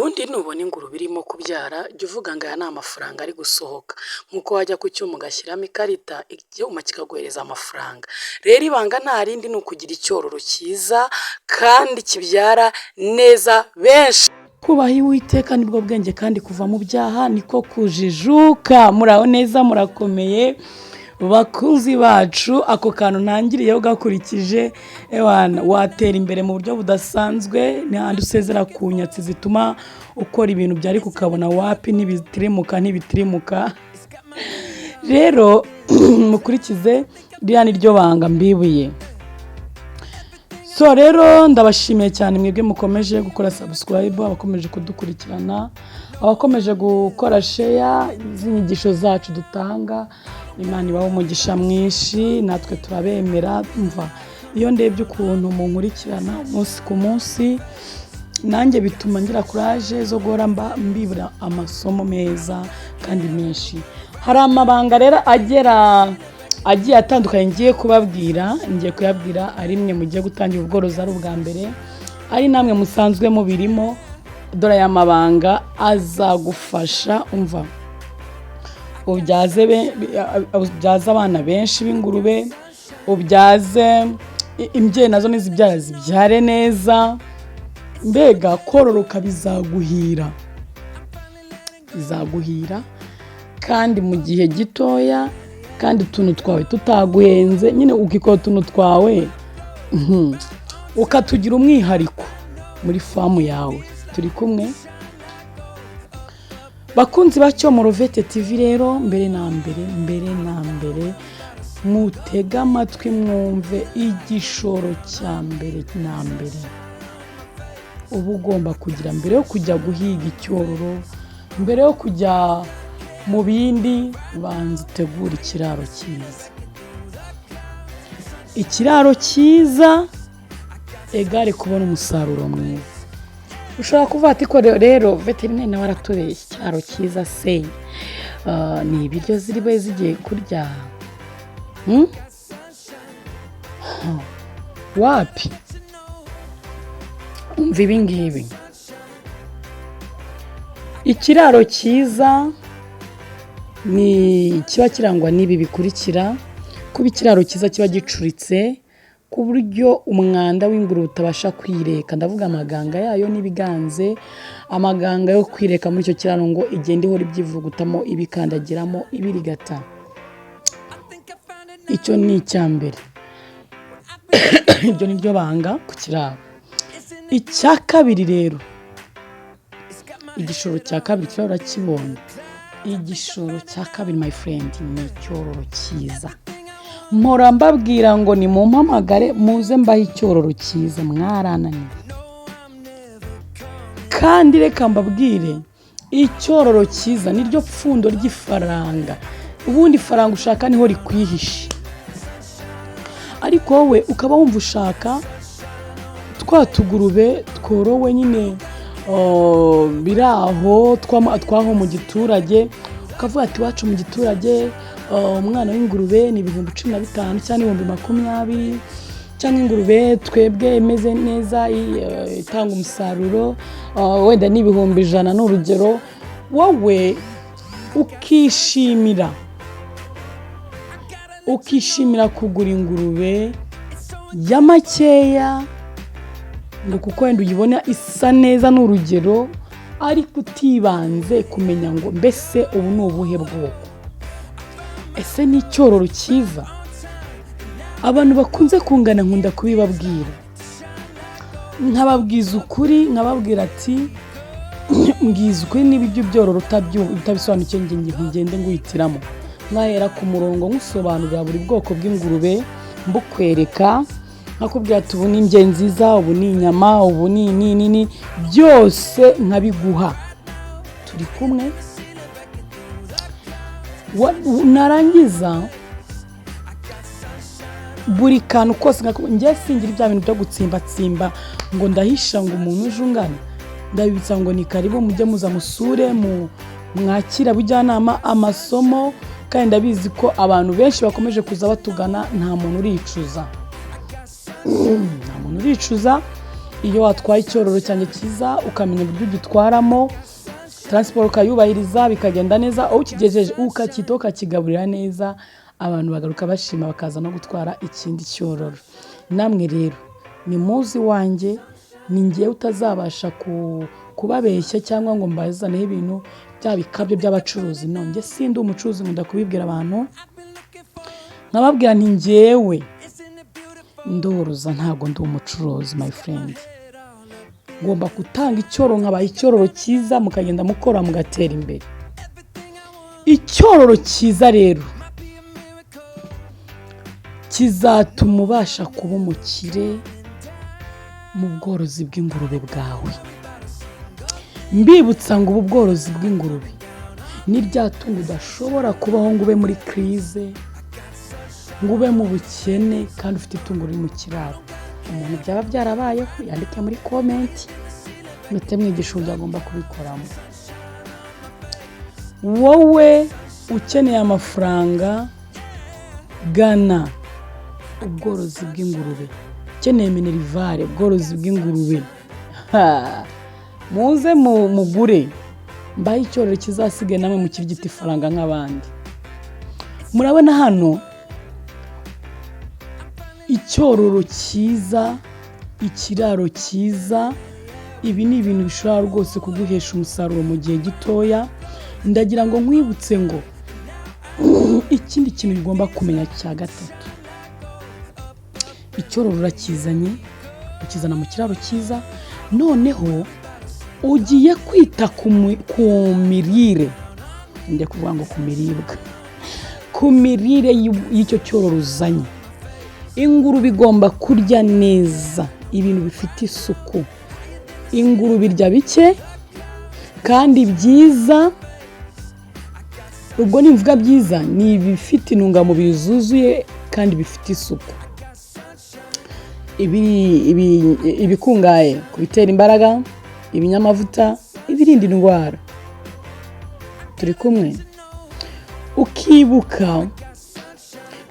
Ubundi nubona ingurube irimo kubyara, jya uvuga ngo aya ni amafaranga ari gusohoka. Nk'uko wajya ku cyuma ugashyiramo ikarita, icyuma kikaguhereza amafaranga. Rero ibanga nta rindi, ni ukugira icyororo cyiza kandi kibyara neza benshi. Kubaha Uwiteka nibwo bwenge, kandi kuva mu byaha niko kujijuka. Muraho neza, murakomeye bakunzi bacu? Ako kantu ntangiriyeho gakurikije, ewana, watera imbere mu buryo budasanzwe. N'ahandi usezera ku nyatsi zituma ukora ibintu byari kukabona wapi, ntibitirimuka, ntibitirimuka. Rero mukurikize ririya ni ryo banga mbibuye. So rero ndabashimiye cyane mwebwe mukomeje gukora subscribe, abakomeje kudukurikirana, abakomeje gukora share z'inyigisho zacu dutanga. Imana ibahe umugisha mwinshi, natwe turabemera. Mva iyo ndebye ukuntu munkurikirana umunsi ku munsi, nanjye bituma ngira courage zo guhora mba mbibura amasomo meza kandi menshi. Hari amabanga rero agera agiye atandukanye ngiye kubabwira, ngiye kuyabwira ari mwe mugiye gutangira ubworozi ari ubwa mbere, ari namwe musanzwe mubirimo. Dore aya mabanga azagufasha, umva, ubyaze abana benshi b'ingurube, ubyaze imbyeyi nazo nizibyara zibyare neza. Mbega kororoka bizaguhira, bizaguhira kandi mu gihe gitoya, kandi utuntu twawe tutaguhenze nyine, ukikora utuntu twawe, ukatugira umwihariko muri farm yawe. Turi kumwe, bakunzi ba Cyomoro Vet TV. Rero mbere na mbere, mbere na mbere, mutege amatwi mwumve igishoro cya mbere na mbere uba ugomba kugira mbere yo kujya guhiga icyororo, mbere yo kujya mu bindi. Banza utegure ikiraro cyiza. Ikiraro cyiza égale kubona umusaruro mwiza. Ushobora kuvuga ati: "Ko rero veterineri nawe aratubeshya, ikiraro cyiza se ni ibiryo ziri bube zigiye kurya?" Hmm? Wapi, umva ibi ngibi: ikiraro cyiza ni kiba kirangwa n'ibi bikurikira. Kuba ikiraro cyiza kiba gicuritse ku buryo umwanda w'ingurube utabasha kwireka. Ndavuga amaganga yayo n'ibiganze, amaganga yo kwireka muri icyo kiraro ngo igende ihora ibyivugutamo, ibikandagiramo, ibirigata. Icyo ni icya mbere, ibyo ni ryo banga ku kiraro. Icya kabiri rero, igishoro cya kabiri, kiraro urakibonye. Igishoro cya kabiri, my friend, ni icyororo cyiza. Mpora mbabwira ngo nimumpamagare muze mbahe icyororo cyiza, mwarananiye. Kandi reka mbabwire, icyororo cyiza niryo pfundo ry'ifaranga. Ubundi ifaranga ushaka niho rikwihishe, ariko wowe ukaba wumva ushaka twa tugurube tworowe nyine, oh, biri aho twaho mu giturage, ukavuga ati: "Iwacu mu giturage, oh, umwana w'ingurube ni 15,000 cyangwa 20,000, cyangwa ingurube twebwe imeze neza, itanga umusaruro, oh, wenda ni 100,000," ni urugero. Wowe ukishimira kugura ingurube ya makeya ngo kuko wenda uyibona isa neza, ni urugero, ariko utibanze kumenya ngo mbese ubu ni ubuhe bwoko, ese ni icyororo cyiza? Abantu bakunze kungana nkunda kubibabwira, nkababwiza ukuri, nkababwira ati: "Mbwiza ukuri, niba ibyo byororo utabisobanukiwe, njye ngende nguhitiramo." Nkahera ku murongo nkusobanurira buri bwoko bw'ingurube, mbukwereka, nkakubwira ati: "Ubu ni imbyeyi nziza, ubu ni inyama, ubu ni ni ni ni," byose nkabiguha. Turi kumwe? Narangiza buri kantu kose, njye singira ibya bintu byo gutsimbatsimba ngo ndahisha ngo umuntu uje ungana. Ndabibutsa ngo ni karibu, mujye muza musure, mu mwakira abujyanama, amasomo. Kandi ndabizi ko abantu benshi bakomeje kuza batugana, nta muntu uricuza, nta muntu uricuza. Iyo watwaye icyororo cyanjye cyiza, ukamenya uburyo ugitwaramo, transport ukayubahiriza, bikagenda neza, aho ukigejeje ukacyitaho, ukakigaburira neza, abantu bagaruka bashima, bakaza no gutwara ikindi cyororo. Namwe rero ni muzi iwanjye, ni ngewe utazabasha kubabeshya cyangwa ngo mbazaneho ibintu bya bikabyo by'abacuruzi. No njye sindi umucuruzi, nkunda kubibwira abantu nkababwira nti: "Ngewe ndoroza, ntabwo ndi umucuruzi, my friend." Ngomba gutanga icyororo, nkabaha icyororo cyiza, mukagenda mukora mugatera imbere. Icyororo cyiza rero kizatuma ubasha kuba umukire mu bworozi bw'ingurube bwawe. Mbibutsa ngo ubu bworozi bw'ingurube ni rya tungo udashobora kubaho ngo ube muri crise, ngo ube mu bukene kandi ufite itungo riri mu kiraro. Umuntu byaba byarabayeho yandike muri comment, mpite mwigisha uburyo agomba kubikoramo. Wowe ukeneye amafaranga, gana ubworozi bw'ingurube. Ukeneye minerval, ubworozi bw'ingurube. Muze mugure, mbahe icyororo kizasigaye, namwe mukirigita ifaranga nk'abandi. Murabona hano icyororo cyiza, ikiraro cyiza, ibi ni ibintu bishobora rwose kuguhesha umusaruro mu gihe gitoya. Ndagira ngo nkwibutse ngo ikindi kintu ugomba kumenya cya gatatu: icyororo urakizanye, ukizana mu kiraro cyiza, noneho ugiye kwita ku mirire, njya kuvuga ngo ku miribwa, ku mirire y'icyo cyororo uzanye. Ingurube igomba kurya neza, ibintu bifite isuku. Ingurube irya bike kandi byiza. Ubwo nimvuga byiza, ni ibifite intungamubiri zuzuye kandi bifite isuku, ibikungahaye ku bitera imbaraga, ibinyamavuta, ibirinda indwara. Turi kumwe? Ukibuka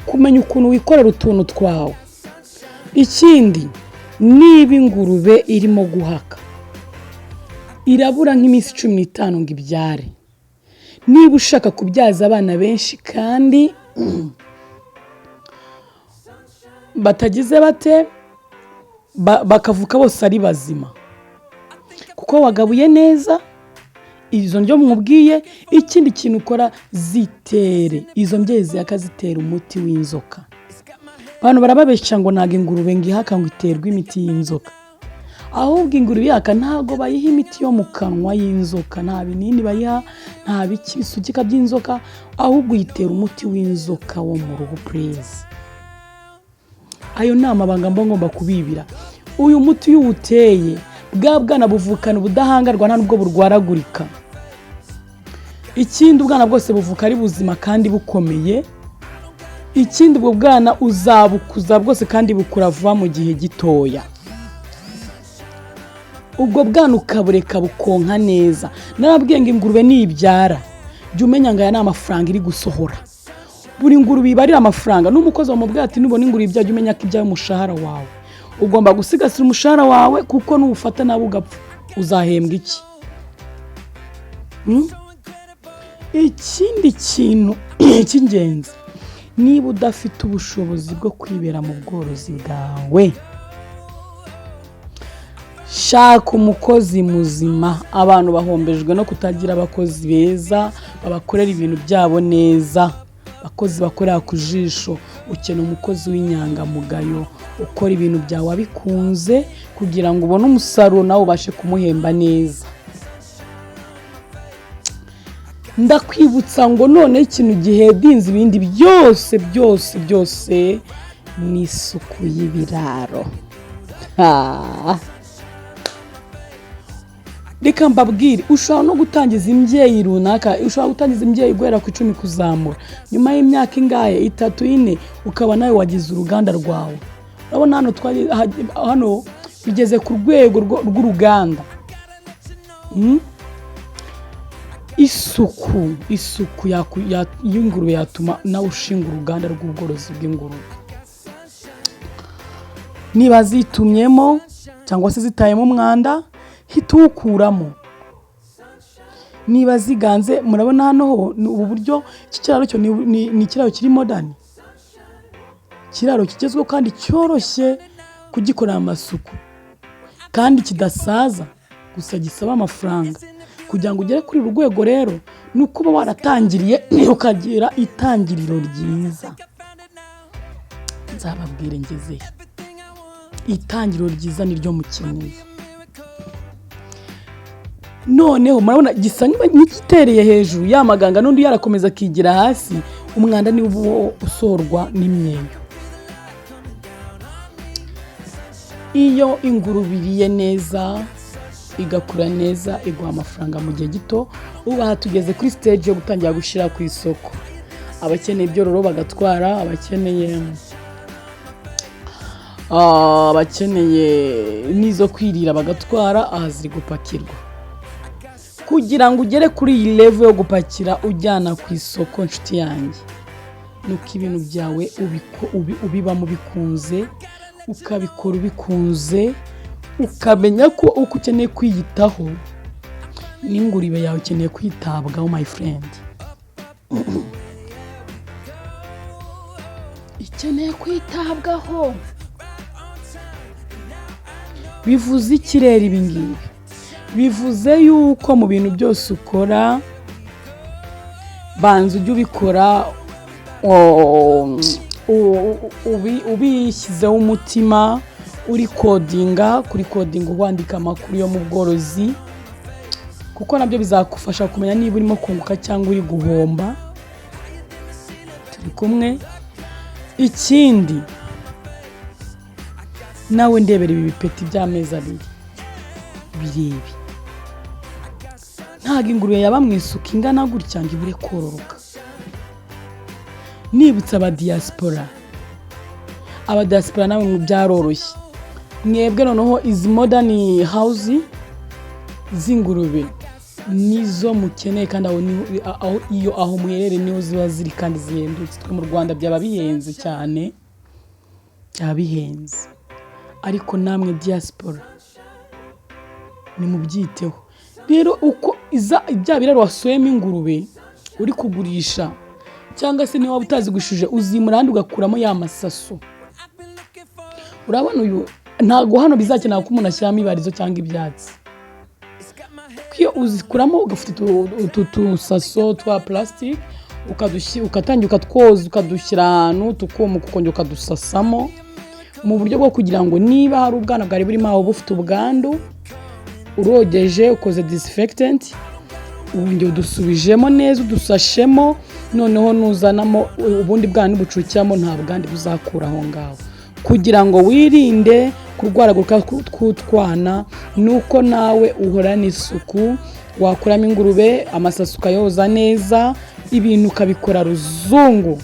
kumenya ukuntu wikorera utuntu twawe. Ikindi, niba ingurube irimo guhaka, irabura nk'iminsi 15 ngo ibyare, niba ushaka kubyaza abana benshi kandi batagize bate, bakavuka bose ari bazima kuko wagabuye neza izo ndyo mwubwiye. Ikindi kintu ukora, zitere izo mbyeyi zihaka, zitera umuti w'inzoka. Abantu barababeshya ngo ntabwo ingurube ngo ihaka ngo iterwe imiti y'inzoka. Ahubwo ingurube ihaka ntabwo bayiha imiti yo mu kanwa y'inzoka, nta binini bayiha, nta biki bisukika by'inzoka, ahubwo uyitera umuti w'inzoka wo mu ruhu. Please, ayo ni amabanga mba ngomba kubibira. Uyu muti iyo uwuteye, bwa bwana buvukana ubudahangarwa, nta nubwo burwaragurika. Ikindi, ubwana bwose buvuka ari buzima kandi bukomeye. Ikindi, ubwo bwana uzabukuza bwose kandi bukura vuba mu gihe gitoya. Ubwo bwana ukabureka bukonka neza. Narabwiye ngo ingurube nibyara, jya umenya ngo aya ni amafaranga iri gusohora. Buri ngurube iba ari amafaranga. N'umukozi wamubwira ati: "Nubona ingurube ibyaye, jya umenya ko ibyaye umushahara wawe." Ugomba gusigasira umushahara wawe, kuko nuwufata nawe ugapfa, uzahembwa iki? Ikindi kintu cy'ingenzi, niba udafite ubushobozi bwo kwibera mu bworozi bwawe, shaka umukozi muzima. Abantu bahombejwe no kutagira abakozi beza babakorera ibintu byabo neza, abakozi bakorera ku jisho. Ukeneye umukozi w'inyangamugayo ukora ibintu byawe abikunze, kugira ngo ubone umusaruro, nawe ubashe kumuhemba neza. Ndakwibutsa ngo noneho ikintu gihedinze ibindi byose byose byose ni isuku y'ibiraro. Ha. Reka mbabwire, ushobora no gutangiza imbyeyi runaka, ushobora gutangiza imbyeyi guhera ku 10 kuzamura. Nyuma y'imyaka ingahe, 3, 4, ukaba nawe wagize uruganda rwawe. Urabona hano twari hano bigeze ku rwego rw'uruganda. Isuku y'ingurube yatuma nawe ushinga uruganda rw'ubworozi bw'ingurube. Niba zitumyemo cyangwa se zitayemo umwanda, hita uwukuramo. Niba ziganze, murabona hano ho ni ubu buryo. Iki kiraro cyo ni ikiraro kiri modern, ikiraro kigezweho kandi cyoroshye kugikorera amasuku kandi kidasaza, gusa gisaba amafaranga. Kugira ngo ugere kuri uru rwego rero, ni ukuba waratangiriye, ukagira itangiriro ryiza. Nzababwire ngezehe. Itangiriro ryiza niryo mukeneye. Noneho murabona gisa nk'igitereye hejuru ya maganga, n'undi yarakomeza akigira hasi. Umwanda niwo uba usohorwa n'imyeyo. Iyo ingurube iriye neza, igakura neza, iguha amafaranga mu gihe gito. Ubu aha tugeze kuri stage yo gutangira gushyira ku isoko. Abakeneye ibyororo bagatwara, abakeneye n'izo kwirira bagatwara. Aha ziri gupakirwa. Kugira ngo ugere kuri iyi level yo gupakira ujyana ku isoko, nshuti yanjye, nuko ibintu byawe ubibamo bikunze, ukabikora ubikunze, ukamenya ko uko ukeneye kwiyitaho, n'ingurube yawe ukeneye kwitabwaho. My friend, ikeneye kwitabwaho. Bivuze iki rero ibi ngibi? Bivuze yuko mu bintu byose ukora, banza ujye ubikora ubishyizeho umutima, uri recordinga, kuri recordinga wandika amakuru yo mu bworozi, kuko nabyo bizagufasha kumenya niba urimo kunguka cyangwa uri guhomba. Turi kumwe? Ikindi, nawe ndebera ibi bipeti by'amezi 2, birebe. Ntabwo ingurube yaba mu isuku ingana gutya ngo ibure kororoka. Nibutsa abadiaspora, abadiaspora nawe ngo byaroroshye mwebwe. Noneho izi modern house z'ingurube nizo mukeneye, kandi aho aho iyo aho muherereye niho ziba ziri kandi zihendutse. Twe mu Rwanda byaba bihenze cyane, byaba bihenze, ariko namwe diaspora nimubyiteho. Rero uko iza bya biraro wasoyemo ingurube uri kugurisha, cyangwa se niba waba utazigushije, uzimura ahandi ugakuramo ya masaso. Urabona uyu, ntabwo hano bizakenera ko umuntu ashyiramo ibarizo cyangwa ibyatsi, kuko iyo uzikuramo ugafata utu tusaso twa plastic, ugatangira ukatwoza, ukadushyira ahantu tukuma, ukongera ukadusasamo mu buryo bwo kugira ngo niba hari ubwana bwari burimo aho bufite ubwandu, urogeje, ukoze disinfectant, wongera udusubijemo neza, udusashemo. Noneho nuzanamo ubundi bwana nibucukiramo, nta bwandi buzakura aho ngaho. Kugira ngo wirinde kurwaragurika tw'utwana, ni uko nawe uhorana isuku. Wakuramo ingurube, amasaso ukayoza neza, ibintu ukabikora ruzungu.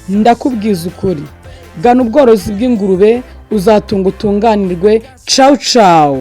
Ndakubwiza ukuri, gana ubworozi bw'ingurube, uzatunga utunganirwe. Cawu cawu.